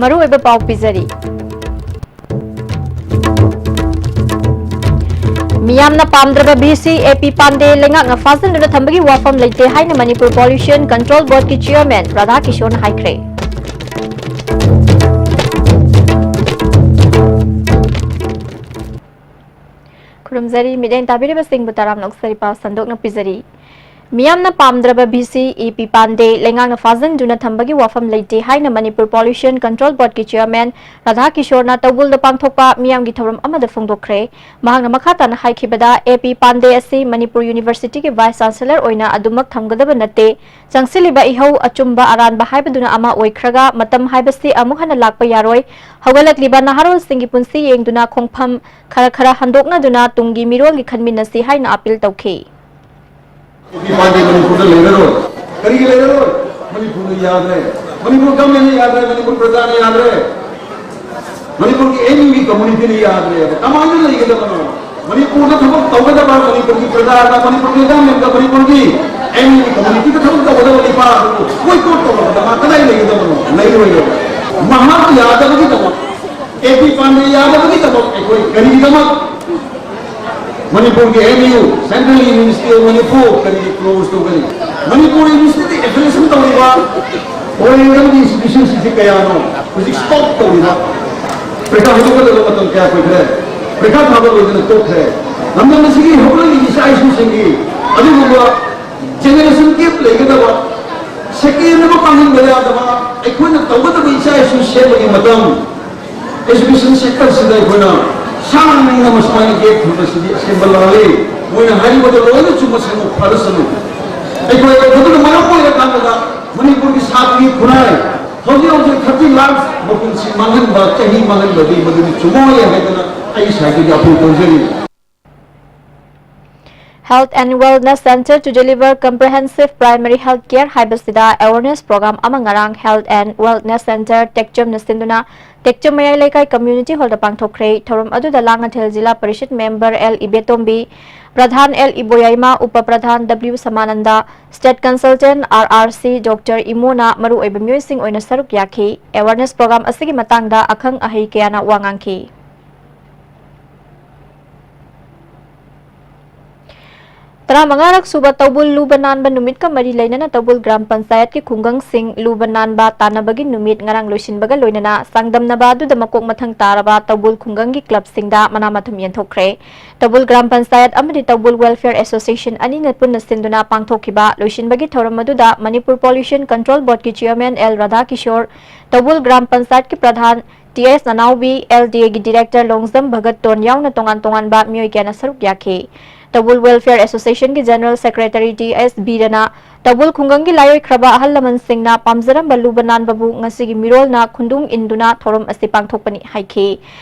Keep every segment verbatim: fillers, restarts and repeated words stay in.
ꯃꯔꯨꯑꯣꯏꯕ ꯄꯥꯎ ꯄꯤꯖꯔꯤ꯫ ꯃꯤꯌꯥꯝꯅ ꯄꯥꯝꯗ꯭ꯔꯕ ꯚꯤ ꯁꯤ ꯑꯦ ꯄꯤ ꯄꯥꯟꯗꯦ ꯂꯩꯉꯥꯛꯅ ꯐꯥꯖꯤꯟꯗꯨꯅ ꯊꯝꯕꯒꯤ ꯋꯥꯐꯝ ꯂꯩꯇꯦ ꯍꯥꯏꯅ ꯃꯅꯤꯄꯨꯔ ꯄꯣꯂꯨꯁꯟ ꯀꯟꯇ꯭ꯔꯣꯜ ꯕꯣꯔꯗꯀꯤ ꯆꯤꯌꯔꯃꯦꯟ ꯔꯥꯙꯥ ꯀꯤꯁꯣꯔꯅ ꯍꯥꯏꯈ꯭ꯔꯦ꯫ ꯈꯨꯔꯨꯝꯖꯔꯤ꯫ ꯃꯤꯠꯌꯦꯡ ꯇꯥꯕꯤꯔꯤꯕꯁꯤꯡꯕꯨ ꯇꯔꯥꯝꯅ ꯑꯣꯛꯆꯔꯤ꯫ ꯄꯥꯎ ꯁꯟꯗꯣꯛꯅ ꯄꯤꯖꯔꯤ꯫ ꯃꯤꯌꯥꯝꯅ ꯄꯥꯝꯗ꯭ꯔꯕ ꯚꯤ ꯁꯤ ꯑꯦ ꯄꯤ ꯄꯥꯟꯗꯦ ꯂꯩꯉꯥꯛꯅ ꯐꯥꯖꯤꯟꯗꯨꯅ ꯊꯝꯕꯒꯤ ꯋꯥꯐꯝ ꯂꯩꯇꯦ ꯍꯥꯏꯅ ꯃꯅꯤꯄꯨꯔ ꯄꯣꯂꯨꯁꯟ ꯀꯟꯇ꯭ꯔꯣꯜ ꯕꯣꯔꯗꯀꯤ ꯆꯤꯌꯔꯃꯦꯟ ꯔꯥꯙꯥ ꯀꯤꯁꯣꯔꯅ ꯇꯧꯕꯨꯜꯗ ꯄꯥꯡꯊꯣꯛꯄ ꯃꯤꯌꯥꯝꯒꯤ ꯊꯧꯔꯝ ꯑꯃꯗ ꯐꯣꯡꯗꯣꯛꯈ꯭ꯔꯦ꯫ ꯃꯍꯥꯛꯅ ꯃꯈꯥ ꯇꯥꯅ ꯍꯥꯏꯈꯤꯕꯗ, ꯑꯦ ꯄꯤ ꯄꯥꯟꯗꯦ ꯑꯁꯤ ꯃꯅꯤꯄꯨꯔ ꯌꯨꯅꯤꯚꯔꯁꯤꯇꯤꯒꯤ ꯚꯥꯏꯁ ꯆꯥꯟꯁꯦꯂꯔ ꯑꯣꯏꯅ ꯑꯗꯨꯃꯛ ꯊꯝꯒꯗꯕ ꯅꯠꯇꯦ꯫ ꯆꯪꯁꯤꯜꯂꯤꯕ ꯏꯍꯧ ꯑꯆꯨꯝꯕ ꯑꯔꯥꯟꯕ ꯍꯥꯏꯕꯗꯨꯅ ꯑꯃ ꯑꯣꯏꯈ꯭ꯔꯒ, ꯃꯇꯝ ꯍꯥꯏꯕꯁꯤ ꯑꯃꯨꯛ ꯍꯟꯅ ꯂꯥꯛꯄ ꯌꯥꯔꯣꯏ꯫ ꯍꯧꯒꯠꯂꯛꯂꯤꯕ ꯅꯍꯥꯔꯣꯜꯁꯤꯡꯒꯤ ꯄꯨꯟꯁꯤ ꯌꯦꯡꯗꯨꯅ ꯈꯣꯡꯐꯝ ꯈꯔ ꯈꯔ ꯍꯟꯗꯣꯛꯅꯗꯨꯅ ꯇꯨꯡꯒꯤ ꯃꯤꯔꯣꯜꯒꯤ ꯈꯟꯃꯤꯟꯅꯁꯤ ꯍꯥꯏꯅ ꯑꯥꯄꯤꯜ ꯇꯧꯈꯤ꯫ ꯑꯦ ꯄꯤ ꯄꯥꯟꯗꯦ ꯃꯅꯤꯄꯨꯔꯗ ꯂꯩꯔꯔꯣꯏ꯫ ꯀꯔꯤꯒꯤ ꯂꯩꯔꯔꯣꯏ? ꯃꯅꯤꯄꯨꯔꯅ ꯌꯥꯗ꯭ꯔꯦ꯫ ꯃꯅꯤꯄꯨꯔ ꯒꯚꯔꯟꯃꯦꯟꯅ ꯌꯥꯗ꯭ꯔꯦ꯫ ꯃꯅꯤꯄꯨꯔ ꯄ꯭ꯔꯖꯥꯅ ꯌꯥꯗ꯭ꯔꯦ꯫ ꯃꯅꯤꯄꯨꯔꯒꯤ ꯑꯦꯝ ꯌꯨꯒꯤ ꯀꯝꯃꯨꯅꯤꯇꯤꯅ ꯌꯥꯗ꯭ꯔꯦꯕ꯫ ꯀꯃꯥꯏꯅ ꯂꯩꯒꯗꯕꯅꯣ? ꯃꯅꯤꯄꯨꯔꯗ ꯊꯕꯛ ꯇꯧꯒꯗꯕ ꯃꯅꯤꯄꯨꯔꯒꯤ ꯄ꯭ꯔꯖꯥꯒ, ꯃꯅꯤꯄꯨꯔꯒꯤ ꯒꯚꯔꯟꯃꯦꯟꯒ, ꯃꯅꯤꯄꯨꯔꯒꯤ ꯑꯦꯝ ꯌꯨꯒꯤ ꯀꯝꯃꯨꯅꯤꯇꯤꯒ ꯊꯕꯛ ꯇꯧꯒꯗꯕ ꯅꯤꯄꯥ ꯑꯗꯨꯕꯨ ꯕꯣꯏꯀꯣꯠ ꯇꯧꯔꯕꯗ ꯃꯥ ꯀꯗꯥꯏ ꯂꯩꯒꯗꯕꯅꯣ? ꯂꯩꯔꯣꯏꯕ꯫ ꯃꯍꯥꯛ ꯌꯥꯗꯕꯒꯤꯗꯃꯛ, ꯑꯦ ꯄꯤ ꯄꯥꯟꯗꯦ ꯌꯥꯗꯕꯒꯤꯗꯃꯛ ꯑꯩꯈꯣꯏ ꯀꯔꯤꯒꯤꯗꯃꯛ ꯃꯅꯤꯄꯨꯔꯒꯤ M U, Central University of Manipur, ꯀꯔꯤꯒꯤ ꯀ꯭ꯂꯣꯖ ꯇꯧꯒꯅꯤ? ꯃꯅꯤꯄꯨꯔ ꯌꯨꯅꯤꯚꯔꯁꯤꯇꯤ ꯑꯦꯐꯤꯂꯤꯌꯦꯁꯟ ꯇꯧꯔꯤꯕ ꯑꯣꯏꯒꯗꯕ ꯏꯟꯁꯇꯤꯇ꯭ꯌꯨꯁꯟꯁꯤꯡꯁꯤ ꯀꯌꯥꯅꯣ? ꯍꯧꯖꯤꯛ ꯁ꯭ꯇꯣꯞ ꯇꯧꯔꯤꯕ ꯄꯔꯤꯈꯥ ꯍꯧꯗꯣꯛꯀꯗꯕ ꯃꯇꯝ ꯀꯌꯥ ꯀꯨꯏꯈ꯭ꯔꯦ? ꯄꯔꯤꯈꯥ ꯊꯥꯕ ꯂꯣꯏꯗꯅ ꯇꯣꯛꯈ꯭ꯔꯦ꯫ ꯂꯝꯗꯝ ꯑꯁꯤꯒꯤ ꯍꯧꯒꯠꯂꯛꯂꯤꯕ ꯏꯆꯥ ꯏꯁꯨꯁꯤꯡꯒꯤ ꯑꯗꯨꯒꯨꯝꯕ ꯖꯦꯅꯦꯔꯦꯁꯟ ꯒꯦꯞ ꯂꯩꯒꯗꯕ, ꯁꯦꯀꯦꯟ ꯑꯃ ꯄꯥꯡꯍꯟꯕ ꯌꯥꯗꯕ ꯑꯩꯈꯣꯏꯅ ꯇꯧꯒꯗꯕ ꯏꯆꯥ ꯏꯁꯨ ꯁꯦꯝꯕꯒꯤ ꯃꯇꯝ, ꯑꯦꯖꯨꯀꯦꯁꯟ ꯁꯦꯛꯇꯔꯁꯤꯗ ꯑꯩꯈꯣꯏꯅ ꯁꯥꯡꯅ ꯑꯃ ꯁꯨꯃꯥꯏꯅ ꯒꯦꯞ ꯊꯝꯕꯁꯤꯗꯤ ꯑꯁꯦꯡꯕ ꯂꯥꯜꯂꯤ꯫ ꯃꯣꯏꯅ ꯍꯥꯏꯔꯤꯕꯗꯣ ꯂꯣꯏꯅ ꯆꯨꯝꯃꯁꯅꯨ, ꯐꯔꯁꯅꯨ꯫ ꯑꯩꯈꯣꯏ ꯃꯗꯨꯅ ꯃꯔꯝ ꯑꯣꯏꯔꯀꯥꯟꯗ ꯃꯅꯤꯄꯨꯔꯒꯤ ꯁꯥꯇ꯭ꯔꯒꯤ ꯈꯨꯟꯅꯥꯏ ꯍꯧꯖꯤꯛ ꯍꯧꯖꯤꯛ ꯊꯥꯔꯇꯤ ꯂꯥꯈ ꯃꯄꯨꯟꯁꯤ ꯃꯥꯡꯍꯟꯕ, ꯆꯍꯤ ꯃꯥꯡꯍꯟꯕꯗꯤ ꯃꯗꯨꯗꯤ ꯆꯨꯝꯃꯣꯏ ꯍꯥꯏꯗꯅ ꯑꯩ ꯁꯥꯏꯠꯇꯒꯤ ꯑꯥꯄꯤꯜ ꯇꯧꯖꯔꯤ꯫ Health and Wellness Center to deliver comprehensive primary health care ꯍꯥꯏꯕꯁꯤꯗ ꯑꯦꯋꯥꯔꯅꯦꯁ ꯄ꯭ꯔꯣꯒ꯭ꯔꯥꯝ ꯑꯃ ꯉꯔꯥꯡ Health and Wellness Center ꯇꯦꯛꯆꯝꯅ ꯁꯤꯟꯗꯨꯅ ꯇꯦꯛꯆꯝ ꯃꯌꯥꯏ ꯂꯩꯀꯥꯏ ꯀꯝꯃ꯭ꯌꯨꯅꯤꯇꯤ ꯍꯣꯜꯗ ꯄꯥꯡꯊꯣꯛꯈ꯭ꯔꯦ꯫ ꯊꯧꯔꯝ ꯑꯗꯨꯗ Langathel zila parishad member L Ibetombi, pradhan L Iboyaima, up pradhan W Samananda, state consultant R R C doctor ꯏꯃꯣꯅ ꯃꯔꯨꯑꯣꯏꯕ ꯃꯤꯑꯣꯏꯁꯤꯡ ꯑꯣꯏꯅ ꯁꯔꯨꯛ ꯌꯥꯈꯤ꯫ ꯑꯦꯋꯥꯔꯅꯦꯁ ꯄ꯭ꯔꯣꯒ꯭ꯔꯥꯝ ꯑꯁꯤꯒꯤ ꯃꯇꯥꯡꯗ ꯑꯈꯪ ꯑꯍꯩ ꯀꯌꯥꯅ ꯋꯥ ꯉꯥꯡꯈꯤ꯫ ꯇꯔꯥꯃꯉꯥꯔꯛ ꯁꯨꯕ ꯇꯧꯕꯨꯜ ꯂꯨꯕ ꯅꯥꯟꯕ ꯅꯨꯃꯤꯠꯀ ꯃꯔꯤ ꯂꯩꯅꯅ ꯇꯧꯕꯨꯜ ꯒ꯭ꯔꯥꯝ ꯄꯟꯆꯥꯌꯠꯀꯤ ꯈꯨꯡꯒꯪꯁꯤꯡ ꯂꯨꯕ ꯅꯥꯟꯕ ꯇꯥꯟꯅꯕꯒꯤ ꯅꯨꯃꯤꯠ ꯉꯔꯥꯡ ꯂꯣꯏꯁꯤꯟꯕꯒ ꯂꯣꯏꯅꯅ ꯆꯥꯡꯗꯝꯅꯕ ꯑꯗꯨꯗ ꯃꯀꯣꯛ ꯃꯊꯪ ꯇꯥꯔꯕ ꯇꯧꯕꯨꯜ ꯈꯨꯡꯒꯪꯒꯤ ꯀ꯭ꯂꯕꯁꯤꯡꯗ ꯃꯅꯥ ꯃꯊꯨꯝ ꯌꯦꯟꯊꯣꯛꯈ꯭ꯔꯦ꯫ ꯇꯧꯕꯨꯜ ꯒ꯭ꯔꯥꯝ ꯄꯟꯆꯥꯌꯠ ꯑꯃꯗꯤ ꯇꯧꯕꯨꯜ ꯋꯦꯜꯐꯤꯌꯔ ꯑꯦꯁꯣꯁꯤꯌꯦꯁꯟ ꯑꯅꯤꯅ ꯄꯨꯟꯅ ꯁꯤꯟꯗꯨꯅ ꯄꯥꯡꯊꯣꯛꯈꯤꯕ ꯂꯣꯏꯁꯤꯟꯕꯒꯤ ꯊꯧꯔꯝ ꯑꯗꯨꯗ ꯃꯅꯤꯄꯨꯔ ꯄꯣꯂꯨꯁꯟ ꯀꯟꯇ꯭ꯔꯣꯜ ꯕꯣꯔꯗꯀꯤ ꯆꯤꯌꯔꯃꯦꯟ ꯑꯦꯜ ꯔꯥꯙꯥꯀꯤꯁꯣꯔ, ꯇꯧꯕꯨꯜ ꯒ꯭ꯔꯥꯝ ꯄꯟꯆꯥꯌꯠꯀꯤ ꯄ꯭ꯔꯙꯥꯟ ꯇꯤ ꯑꯦꯁ ꯅꯅꯥꯎꯕꯤ, ꯑꯦꯜ ꯗꯤ ꯑꯦꯒꯤ ꯗꯤꯔꯦꯛꯇꯔ ꯂꯣꯡꯖꯝ ꯚꯒꯠꯇꯣꯟ ꯌꯥꯎꯅ ꯇꯣꯉꯥꯟ ꯇꯣꯉꯥꯟꯕ ꯃꯤꯑꯣꯏ ꯀꯌꯥꯅ ꯁꯔꯨꯛ ꯌꯥꯈꯤ꯫ ꯇꯧꯕꯨꯜ ꯋꯦꯜꯐꯤꯌꯔ ꯑꯦꯁꯣꯁꯤꯌꯦꯁꯟꯒꯤ ꯖꯦꯅꯔꯦꯜ ꯁꯦꯀ꯭ꯔꯦꯇꯔꯤ ꯇꯤ ꯑꯦꯁ ꯕꯤꯔꯦꯟꯅ ꯇꯧꯕꯨꯜ ꯈꯨꯡꯒꯪꯒꯤ ꯂꯥꯏꯑꯣꯏꯈ꯭ꯔꯕ ꯑꯍꯜ ꯂꯃꯟꯁꯤꯡꯅ ꯄꯥꯝꯖꯔꯝꯕ ꯂꯨꯕ ꯅꯥꯟꯕꯕꯨ ꯉꯁꯤꯒꯤ ꯃꯤꯔꯣꯜꯅ ꯈꯨꯟꯗꯨꯡ ꯏꯟꯗꯨꯅ ꯊꯧꯔꯝ ꯑꯁꯤ ꯄꯥꯡꯊꯣꯛꯄꯅꯤ ꯍꯥꯏꯈꯤ꯫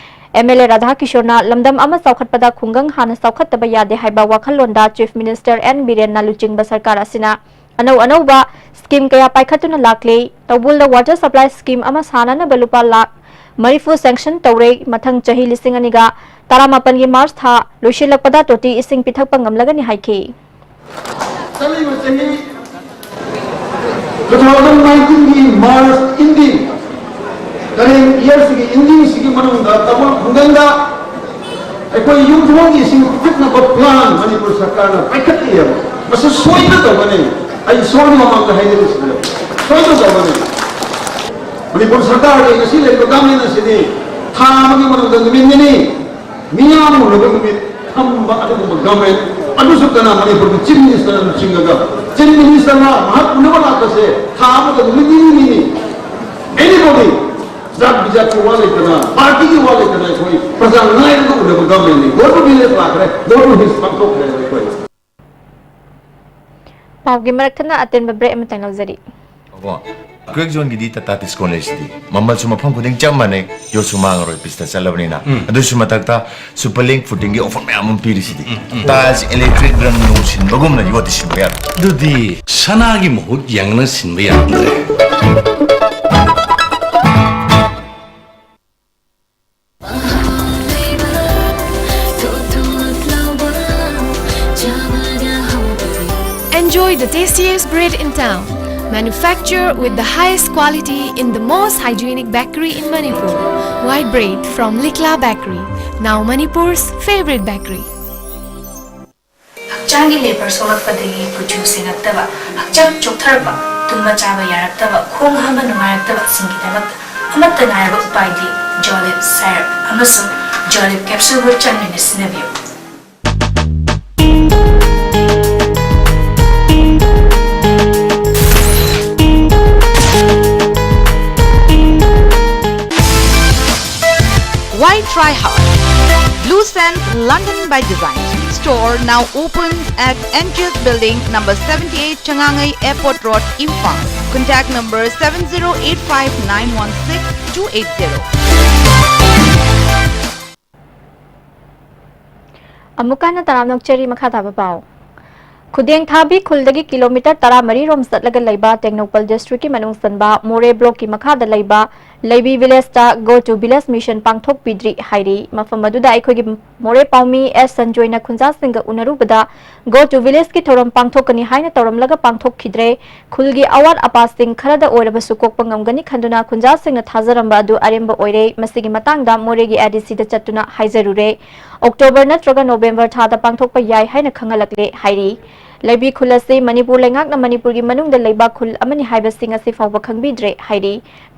ꯑꯦꯝ ꯑꯦꯜ ꯑꯦ ꯔꯥꯙꯥꯀꯤꯁꯣꯔꯅ ꯂꯝꯗꯝ ꯑꯃ ꯆꯥꯎꯈꯠꯄꯗ ꯈꯨꯡꯒꯪ ꯍꯥꯟꯅ ꯆꯥꯎꯈꯠꯇꯕ ꯌꯥꯗꯦ ꯍꯥꯏꯕ ꯋꯥꯈꯜꯂꯣꯟꯗ ꯆꯤꯐ ꯃꯤꯅꯤꯁꯇꯔ ꯑꯦꯟ ꯕꯤꯔꯦꯟꯅ ꯂꯨꯆꯤꯡꯕ ꯁꯔꯀꯥꯔ ꯑꯁꯤꯅ ꯑꯅꯧ ꯑꯅꯧꯕ ꯁ꯭ꯀꯤꯝ ꯀꯌꯥ ꯄꯥꯏꯈꯠꯇꯨꯅ ꯂꯥꯛꯂꯤ꯫ ꯇꯧꯕꯨꯜꯗ ꯋꯥꯇꯔ ꯁꯄ꯭ꯂꯥꯏ ꯁ꯭ꯀꯤꯝ ꯑꯃ ꯁꯥꯅꯅꯕ ꯂꯨꯄꯥ ꯂꯥꯈ ꯃꯔꯤꯐꯨ ꯁꯦꯡꯁꯟ ꯇꯧꯔꯦ꯫ ꯃꯊꯪ ꯆꯍꯤ ꯂꯤꯁꯤꯡ ꯑꯅꯤꯒ ꯇꯔꯥꯃꯥꯄꯟꯒꯤ ꯃꯥꯔꯆ ꯊꯥ ꯂꯣꯏꯁꯤꯜꯂꯛꯄꯗ ꯇꯣꯇꯤ ꯏꯁꯤꯡ ꯄꯤꯊꯛꯄ ꯉꯝꯂꯒꯅꯤ ꯍꯥꯏꯈꯤ꯫ ꯆꯠꯂꯤꯕ ꯆꯍꯤ two thousand nineteen ꯒꯤ March ending, current year ꯁꯤꯒꯤ ending ꯁꯤꯒꯤ ꯃꯅꯨꯡꯗ ꯇꯧꯕꯨꯜ ꯈꯨꯡꯒꯪꯗ ꯑꯩꯈꯣꯏ ꯌꯨꯝꯊꯣꯡꯒꯤ ꯏꯁꯤꯡ ꯄꯤꯊꯛꯅꯕ plan ꯃꯅꯤꯄꯨꯔ ꯁꯔꯀꯥꯔꯅ ꯄꯥꯏꯈꯠꯂꯤꯑꯕ꯫ ꯃꯁꯤ ꯁꯣꯏꯗꯅ ꯇꯧꯒꯅꯤ꯫ ꯑꯩ ꯏꯁꯣꯔꯒꯤ ꯃꯃꯥꯡꯗ ꯍꯥꯏꯖꯔꯤꯁꯤꯅꯦ, ꯁꯣꯏꯗꯅ ꯇꯧꯒꯅꯤ꯫ ꯃꯅꯤꯄꯨꯔ ꯁꯔꯀꯥꯔꯒꯤ ꯉꯁꯤ ꯂꯩꯔꯤꯕ government ꯑꯁꯤꯗꯤ ꯊꯥ ꯑꯃꯒꯤ ꯃꯅꯨꯡꯗ ꯅꯨꯃꯤꯠ ꯅꯤꯅꯤ ꯃꯤꯌꯥꯝ ꯎꯅꯕ ꯅꯨꯃꯤꯠ ꯊꯝꯕ ꯑꯗꯨꯒꯨꯝꯕ government, ꯑꯗꯨꯁꯨ ꯀꯅꯥ? ꯃꯅꯤꯄꯨꯔꯒꯤ Chief Minister ꯅ ꯂꯨꯆꯤꯡꯉꯒ꯫ Chief Minister ꯅ ꯃꯍꯥꯛ ꯎꯅꯕ ꯂꯥꯛꯄꯁꯦ ꯊꯥ ꯑꯃꯗ ꯅꯨꯃꯤꯠ ꯅꯤꯅꯤ ꯅꯤꯅꯤ꯫ Anybody, ꯖꯥꯠ ꯕꯤꯖꯥꯠꯀꯤ ꯋꯥ ꯂꯩꯇꯅ, party ꯒꯤ ꯋꯥ ꯂꯩꯇꯅ ꯑꯩꯈꯣꯏ ꯄ꯭ꯔꯖꯥ ꯉꯥꯏꯔꯒ ꯎꯅꯕ government ꯅꯤ꯫ Go to village ꯂꯥꯛꯈ꯭ꯔꯦ, go to hills ꯄꯥꯡꯊꯣꯛꯈ꯭ꯔꯦ ꯑꯩꯈꯣꯏ꯫ ꯄꯥꯎꯒꯤ ꯃꯔꯛ ꯊꯠꯅ ꯑꯇꯦꯟꯕ break ꯑꯃꯇꯪ ꯂꯧꯖꯔꯤ꯫ ꯑꯣ, ꯀ꯭ꯋꯦꯛ ꯖꯣꯟꯒꯤꯗꯤ ꯇꯥꯇꯥ ꯗꯤꯁꯀꯥꯎꯟ ꯂꯩꯁꯤꯗꯤ꯫ ꯃꯃꯜꯁꯨ ꯃꯐꯝ ꯈꯨꯗꯤꯡ ꯆꯞ ꯃꯥꯟꯅꯩ, ꯌꯣꯠꯁꯨ ꯃꯥꯡꯉꯔꯣꯏ, ꯄꯤꯁꯇ ꯆꯠꯂꯕꯅꯤꯅ꯫ ꯎꯝ꯫ ꯑꯗꯨꯁꯨ ꯃꯊꯛꯇ super link footing ꯒꯤ offer ꯃꯌꯥꯝ ꯑꯃ ꯄꯤꯔꯤꯁꯤꯗꯤ꯫ ꯎꯝ, ꯎꯝ꯫ Tiles, electric ꯔꯪ ꯅꯨꯡ ꯁꯤꯟꯕꯒꯨꯝꯅ ꯌꯣꯠꯇꯤ ꯁꯤꯟꯕ ꯌꯥꯔꯣꯏ꯫ ꯑꯗꯨꯗꯤ ꯁꯅꯥꯒꯤ ꯃꯍꯨꯠ ꯌꯥꯡꯅ ꯁꯤꯟꯕ ꯌꯥꯔꯝꯗ꯭ꯔꯦ꯫ The tastiest bread in town, manufactured with the highest quality in the most hygienic bakery in Manipur. White bread from Likla Bakery, now Manipur's favorite bakery. ꯍꯛꯆꯥꯡꯒꯤ ꯂꯦꯕꯔ ꯁꯣꯛꯂꯛꯄꯗꯒꯤ ꯀꯨꯆꯨ ꯁꯦꯡꯉꯛꯇꯕ, ꯍꯛꯆꯥꯡ ꯆꯣꯛꯊꯔꯛꯄ, ꯇꯨꯝꯕ ꯆꯥꯕ ꯌꯥꯔꯛꯇꯕ, ꯈꯣꯡ ꯍꯥꯝꯕ ꯅꯨꯡꯉꯥꯏꯔꯛꯇꯕꯁꯤꯡꯒꯤꯗꯃꯛꯇ ꯑꯃꯠꯇ ꯉꯥꯏꯔꯕ ꯎꯄꯥꯏꯗꯤ ꯖꯣꯂꯤꯞ ꯁꯥꯏꯔꯞ ꯑꯃꯁꯨꯡ ꯖꯣꯂꯤꯞ ꯀꯦꯞꯁꯨꯜꯕꯨ ꯆꯥꯡ ꯅꯥꯏꯅ ꯁꯤꯖꯤꯟꯅꯕꯤꯌꯨ꯫ Why try hard? Blue Sands London by Design. Store now open at N G S Building, number seventy-eight, Changangai Airport Road, Imphal. Contact number seven zero eight five nine one six two eight zero. ꯑꯃꯨꯛꯀ ꯍꯟꯅ ꯇꯔꯥꯝꯅ ꯑꯣꯛꯆꯔꯤ꯫ ꯃꯈꯥ ꯇꯥꯕ ꯄꯥꯎ꯫ ꯈꯨꯗꯦꯡ ꯊꯥꯕꯤ ꯈꯨꯜꯗꯒꯤ kilometre ꯇꯔꯥꯃꯔꯤ ꯔꯣꯝ ꯆꯠꯂꯒ ꯂꯩꯕ ꯇꯦꯡꯅꯧꯄꯜ ꯗꯤꯁꯇ꯭ꯔꯤꯛꯀꯤ ꯃꯅꯨꯡ ꯆꯟꯕ ꯃꯣꯔꯦ ꯕ꯭ꯂꯣꯛꯀꯤ ꯃꯈꯥꯗ ꯂꯩꯕ ꯂꯩꯕꯤ ꯚꯤꯂꯦꯖꯇ Go to Village mission ꯄꯥꯡꯊꯣꯛꯄꯤꯗ꯭ꯔꯤ ꯍꯥꯏꯔꯤ꯫ ꯃꯐꯝ ꯑꯗꯨꯗ ꯑꯩꯈꯣꯏꯒꯤ ꯃꯣꯔꯦ ꯄꯥꯎꯃꯤ ꯑꯦꯁ ꯁꯟꯖꯣꯏꯅ ꯈꯨꯟꯖꯥꯁꯤꯡꯒ ꯎꯅꯔꯨꯕꯗ Go to Village ꯀꯤ ꯊꯧꯔꯝ ꯄꯥꯡꯊꯣꯛꯀꯅꯤ ꯍꯥꯏꯅ ꯇꯧꯔꯝꯂꯒ ꯄꯥꯡꯊꯣꯛꯈꯤꯗ꯭ꯔꯦ꯫ ꯈꯨꯜꯒꯤ ꯑꯋꯥꯠ ꯑꯄꯥꯁꯤꯡ ꯈꯔꯗ ꯑꯣꯏꯔꯕꯁꯨ ꯀꯣꯛꯄ ꯉꯝꯒꯅꯤ ꯈꯟꯗꯨꯅ ꯈꯨꯟꯖꯥꯁꯤꯡꯅ ꯊꯥꯖꯔꯝꯕ ꯑꯗꯨ ꯑꯔꯦꯝꯕ ꯑꯣꯏꯔꯦ꯫ ꯃꯁꯤꯒꯤ ꯃꯇꯥꯡꯗ ꯃꯣꯔꯦꯒꯤ ꯑꯦ ꯗꯤ ꯁꯤꯗ ꯆꯠꯇꯨꯅ ꯍꯥꯏꯖꯔꯨꯔꯦ꯫ ꯑꯣꯛꯇꯣꯕꯔ ꯅꯠꯇ꯭ꯔꯒ ꯅꯣꯕꯦꯝꯕꯔ ꯊꯥꯗ ꯄꯥꯡꯊꯣꯛꯄ ꯌꯥꯏ ꯍꯥꯏꯅ ꯈꯪꯍꯜꯂꯛꯂꯦ ꯍꯥꯏꯔꯤ꯫ ꯂꯩꯕꯤ ꯈꯨꯜ ꯑꯁꯤ ꯃꯅꯤꯄꯨꯔ ꯂꯩꯉꯥꯛꯅ ꯃꯅꯤꯄꯨꯔꯒꯤ ꯃꯅꯨꯡꯗ ꯂꯩꯕ ꯈꯨꯜ ꯑꯃꯅꯤ ꯍꯥꯏꯕꯁꯤ ꯉꯁꯤ ꯐꯥꯎꯕ ꯈꯪꯕꯤꯗ꯭ꯔꯦ ꯍꯥꯏꯔꯤ꯫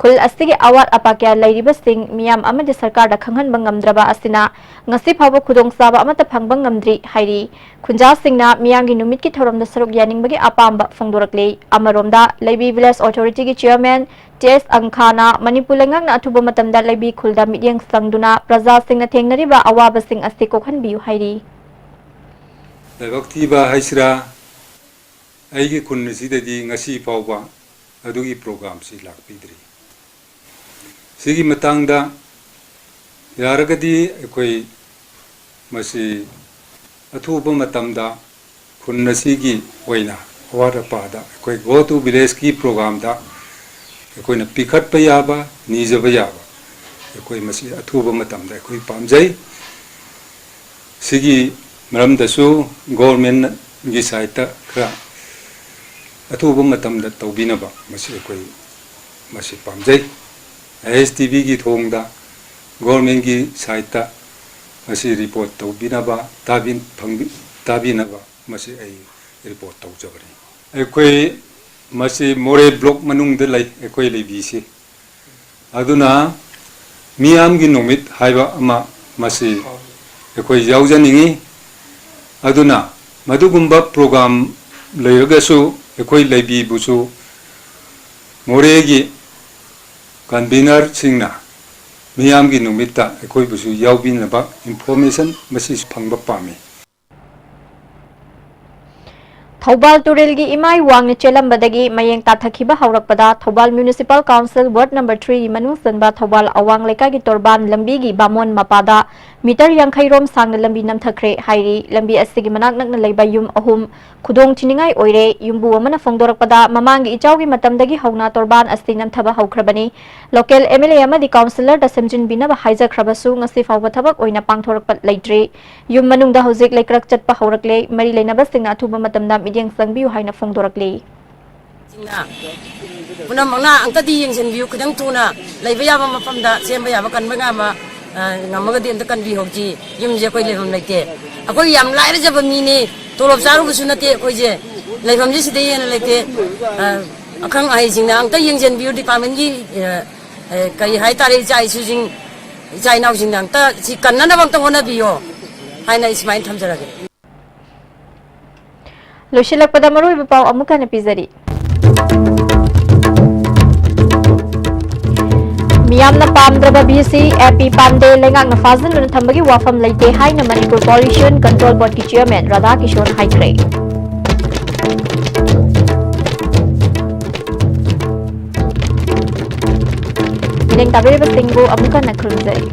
ꯈꯨꯜ ꯑꯁꯤꯒꯤ ꯑꯋꯥꯠ ꯑꯄꯥ ꯀꯌꯥ ꯂꯩꯔꯤꯕꯁꯤꯡ ꯃꯤꯌꯥꯝ ꯑꯃꯗꯤ ꯁꯔꯀꯥꯔꯗ ꯈꯪꯍꯟꯕ ꯉꯝꯗ꯭ꯔꯕ ꯑꯁꯤꯅ ꯉꯁꯤ ꯐꯥꯎꯕ ꯈꯨꯗꯣꯡꯆꯥꯕ ꯑꯃꯠꯇ ꯐꯪꯕ ꯉꯝꯗ꯭ꯔꯤ ꯍꯥꯏꯔꯤ꯫ ꯈꯨꯟꯖꯥꯁꯤꯡꯅ ꯃꯤꯌꯥꯝꯒꯤ ꯅꯨꯃꯤꯠꯀꯤ ꯊꯧꯔꯝꯗ ꯁꯔꯨꯛ ꯌꯥꯅꯤꯡꯕꯒꯤ ꯑꯄꯥꯝꯕ ꯐꯣꯡꯗꯣꯔꯛꯂꯤ꯫ ꯑꯃꯔꯣꯝꯗ ꯂꯩꯕꯤ ꯚꯤꯂꯦꯖ ꯑꯣꯊꯣꯔꯤꯇꯤꯒꯤ ꯆꯤꯌꯔꯃꯦꯟ ꯇꯤ ꯑꯦꯁ ꯑꯪꯈꯥꯅ ꯃꯅꯤꯄꯨꯔ ꯂꯩꯉꯥꯛꯅ ꯑꯊꯨꯕ ꯃꯇꯝꯗ ꯂꯩꯕꯤ ꯈꯨꯜꯗ ꯃꯤꯠꯌꯦꯡ ꯆꯪꯗꯨꯅ ꯄ꯭ꯔꯖꯥꯁꯤꯡꯅ ꯊꯦꯡꯅꯔꯤꯕ ꯑꯋꯥꯕꯁꯤꯡ ꯑꯁꯤ ꯀꯣꯛꯍꯟꯕꯤꯌꯨ ꯍꯥꯏꯔꯤ꯫ ꯂꯥꯏꯕꯛ ꯊꯤꯕ ꯍꯥꯏꯁꯤꯔꯥ, ꯑꯩꯒꯤ ꯈꯨꯟ ꯑꯁꯤꯗꯗꯤ ꯉꯁꯤ ꯐꯥꯎꯕ ꯑꯗꯨꯒꯤ ꯄ꯭ꯔꯣꯒ꯭ꯔꯥꯝꯁꯤ ꯂꯥꯛꯄꯤꯗ꯭ꯔꯤ꯫ ꯁꯤꯒꯤ ꯃꯇꯥꯡꯗ ꯌꯥꯔꯒꯗꯤ ꯑꯩꯈꯣꯏ ꯃꯁꯤ ꯑꯊꯨꯕ ꯃꯇꯝꯗ ꯈꯨꯟ ꯑꯁꯤꯒꯤ ꯑꯣꯏꯅ ꯑꯋꯥꯠ ꯑꯄꯥꯗ ꯑꯩꯈꯣꯏ Go to Village ꯀꯤ ꯄ꯭ꯔꯣꯒ꯭ꯔꯥꯝꯗ ꯑꯩꯈꯣꯏꯅ ꯄꯤꯈꯠꯄ ꯌꯥꯕ, ꯅꯤꯖꯕ ꯌꯥꯕ, ꯑꯩꯈꯣꯏ ꯃꯁꯤ ꯑꯊꯨꯕ ꯃꯇꯝꯗ ꯑꯩꯈꯣꯏ ꯄꯥꯝꯖꯩ꯫ ꯁꯤꯒꯤ ꯃꯔꯝꯗꯁꯨ ꯒꯣꯔꯃꯦꯟꯒꯤ ꯁꯥꯏꯠꯇ ꯈꯔ ꯑꯊꯨꯕ ꯃꯇꯝꯗ ꯇꯧꯕꯤꯅꯕ ꯃꯁꯤ ꯑꯩꯈꯣꯏ ꯃꯁꯤ ꯄꯥꯝꯖꯩ꯫ ꯑꯥꯏ ꯑꯦꯁ ꯇꯤ ꯚꯤꯒꯤ ꯊꯣꯡꯗ ꯒꯣꯔꯃꯦꯟꯒꯤ ꯁꯥꯏꯠꯇ ꯃꯁꯤ ꯔꯤꯄꯣꯔꯠ ꯇꯧꯕꯤꯅꯕ, ꯇꯥꯕꯤ-, ꯐꯪꯕꯤ-, ꯇꯥꯕꯤꯅꯕ ꯃꯁꯤ ꯑꯩ ꯔꯤꯄꯣꯔꯠ ꯇꯧꯖꯕꯅꯤ꯫ ꯑꯩꯈꯣꯏ ꯃꯁꯤ ꯃꯣꯔꯦ ꯕ꯭ꯂꯣꯛ ꯃꯅꯨꯡꯗ ꯂꯩ, ꯑꯩꯈꯣꯏ ꯂꯩꯕꯤꯁꯤ꯫ ꯑꯗꯨꯅ ꯃꯤꯌꯥꯝꯒꯤ ꯅꯨꯃꯤꯠ ꯍꯥꯏꯕ ꯑꯃ ꯃꯁꯤ ꯑꯩꯈꯣꯏ ꯌꯥꯎꯖꯅꯤꯡꯏ꯫ ꯑꯗꯨꯅ ꯃꯗꯨꯒꯨꯝꯕ ꯄ꯭ꯔꯣꯒ꯭ꯔꯥꯝ ꯂꯩꯔꯒꯁꯨ ꯑꯩꯈꯣꯏ ꯂꯩꯕꯤꯕꯨꯁꯨ ꯃꯣꯔꯦꯒꯤ ꯀꯟꯚꯤꯅꯔꯁꯤꯡꯅ ꯃꯤꯌꯥꯝꯒꯤ ꯅꯨꯃꯤꯠꯇ ꯑꯩꯈꯣꯏꯕꯨꯁꯨ ꯌꯥꯎꯕꯤꯅꯕ ꯏꯟꯐꯣꯔꯃꯦꯁꯟ ꯃꯁꯤꯁꯨ ꯐꯪꯕ ꯄꯥꯝꯃꯤ꯫ ꯊꯧꯕꯥꯜ ꯇꯨꯔꯦꯜꯒꯤ ꯏꯃꯥꯏ ꯋꯥꯡꯅ ꯆꯦꯜꯂꯝꯕꯗꯒꯤ ꯃꯌꯦꯡ ꯇꯥꯊꯈꯤꯕ ꯍꯧꯔꯛꯄꯗ Thoubal municipal council ward number ꯊ꯭ꯔꯤꯒꯤ ꯃꯅꯨꯡ ꯆꯟꯕ ꯊꯧꯕꯥꯜ ꯑꯋꯥꯡ ꯂꯩꯀꯥꯏꯒꯤ ꯇꯣꯔꯕꯥꯟ ꯂꯝꯕꯤꯒꯤ ꯕꯥꯃꯣꯟ ꯃꯄꯥꯗ ꯃꯤꯇꯔ ꯌꯥꯡꯈꯩ ꯔꯣꯝ ꯁꯥꯡꯅ ꯂꯝꯕꯤ ꯅꯝꯊꯈ꯭ꯔꯦ ꯍꯥꯏꯔꯤ꯫ ꯂꯝꯕꯤ ꯑꯁꯤꯒꯤ ꯃꯅꯥꯛ ꯅꯛꯅ ꯂꯩꯕ ꯌꯨꯝ ꯑꯍꯨꯝ ꯈꯨꯗꯣꯡ ꯊꯤꯅꯤꯡꯉꯥꯏ ꯑꯣꯏꯔꯦ꯫ ꯌꯨꯝꯕꯨ ꯑꯃꯅ ꯐꯣꯡꯗꯣꯔꯛꯄꯗ ꯃꯃꯥꯡꯒꯤ ꯏꯆꯥꯎꯒꯤ ꯃꯇꯝꯗꯒꯤ ꯍꯧꯅ ꯇꯣꯔꯕꯥꯟ ꯑꯁꯤ ꯅꯝꯊꯕ ꯍꯧꯈ꯭ꯔꯕꯅꯤ꯫ ꯂꯣꯀꯦꯜ ꯑꯦꯝ ꯑꯦꯜ ꯑꯦ ꯑꯃꯗꯤ ꯀꯥꯎꯟꯁꯤꯂꯔꯗ ꯁꯦꯝꯖꯤꯟꯕꯤꯅꯕ ꯍꯥꯏꯖꯈ꯭ꯔꯕꯁꯨ ꯉꯁꯤ ꯐꯥꯎꯕ ꯊꯕꯛ ꯑꯣꯏꯅ ꯄꯥꯡꯊꯣꯔꯛꯄ ꯂꯩꯇ꯭ꯔꯤ꯫ ꯌꯨꯝ ꯃꯅꯨꯡꯗ ꯍꯧꯖꯤꯛ ꯂꯩꯀ꯭ꯔꯛ ꯆꯠꯄ ꯍꯧꯔꯛꯂꯦ꯫ ꯃꯔꯤ ꯂꯩꯅꯕꯁꯤꯡꯅ ꯑꯊꯨꯕ ꯃꯇꯝꯗ ꯃꯤꯠꯌꯦꯡ ꯆꯪꯕꯤꯌꯨ ꯍꯥꯏꯅ ꯐꯣꯡꯗꯣꯔꯛꯂꯤ꯫ ꯁꯤꯡꯅ ꯄꯨꯝꯅꯃꯛꯅ ꯑꯝꯇꯗꯤ ꯌꯦꯡꯁꯤꯟꯕꯤꯌꯨ, ꯈꯤꯇꯪ ꯊꯨꯅ ꯂꯩꯕ ꯌꯥꯕ ꯃꯐꯝꯗ ꯁꯦꯝꯕ ꯌꯥꯕ, ꯀꯟꯕ ꯉꯝꯕ, ꯑ, ꯉꯝꯃꯒꯗꯤ ꯑꯝꯇ ꯀꯟꯕꯤꯍꯧꯁꯤ꯫ ꯌꯨꯝꯁꯦ ꯑꯩꯈꯣꯏ ꯂꯩꯐꯝ ꯂꯩꯇꯦ꯫ ꯑꯩꯈꯣꯏ ꯌꯥꯝ ꯂꯥꯏꯔꯖꯕ ꯃꯤꯅꯤ, ꯇꯣꯂꯣꯞ ꯆꯥꯔꯨꯕꯁꯨ ꯅꯠꯇꯦ ꯑꯩꯈꯣꯏꯁꯦ꯫ ꯂꯩꯐꯝꯁꯦ ꯁꯤꯗꯩ ꯍꯦꯟꯅ ꯂꯩꯇꯦ꯫ ꯑ, ꯑꯈꯪ ꯑꯍꯩꯁꯤꯡꯅ ꯑꯝꯇ ꯌꯦꯡꯁꯤꯟꯕꯤꯌꯨ, ꯗꯤꯄꯥꯔꯠꯃꯦꯟꯒꯤ, ꯑ, ꯑ, ꯀꯔꯤ ꯍꯥꯏꯇꯥꯔꯦ, ꯏꯆꯥ ꯏꯁꯨꯁꯤꯡ, ꯏꯆꯥ ꯏꯅꯥꯎꯁꯤꯡꯅ ꯑꯝꯇ ꯁꯤ ꯀꯟꯅꯅꯕ ꯑꯝꯇ ꯍꯣꯠꯅꯕꯤꯌꯣ ꯍꯥꯏꯅ ꯑꯩ ꯁꯨꯃꯥꯏꯅ ꯊꯝꯖꯔꯒꯦ꯫ ꯂꯣꯏꯁꯤꯜꯂꯛꯄꯗ ꯃꯔꯨꯑꯣꯏꯕ ꯄꯥꯎ ꯑꯃꯨꯛ ꯍꯟꯅ ꯄꯤꯖꯔꯤ꯫ ꯃꯤꯌꯥꯝꯅ ꯄꯥꯝꯗ꯭ꯔꯕ ꯕꯤ ꯁꯤ ꯑꯦ ꯄꯤ ꯄꯥꯟꯗꯦ ꯂꯩꯉꯥꯛꯅ ꯐꯥꯖꯤꯟꯗꯨꯅ ꯊꯝꯕꯒꯤ ꯋꯥꯐꯝ ꯂꯩꯇꯦ ꯍꯥꯏꯅ ꯃꯅꯤꯄꯨꯔ ꯄꯣꯂꯨꯁꯟ ꯀꯟꯇ꯭ꯔꯣꯜ ꯕꯣꯔꯗꯀꯤ ꯆꯤꯌꯔꯃꯦꯟ ꯔꯥꯙꯥ ꯀꯤꯁꯣꯟ ꯍꯥꯏꯈ꯭ꯔꯦ꯫ ꯃꯤꯠꯌꯦꯡ ꯇꯥꯕꯤꯔꯤꯕꯁꯤꯡꯕꯨ ꯑꯃꯨꯛ ꯍꯟꯅ ꯈꯨꯔꯨꯝꯖꯔꯤ꯫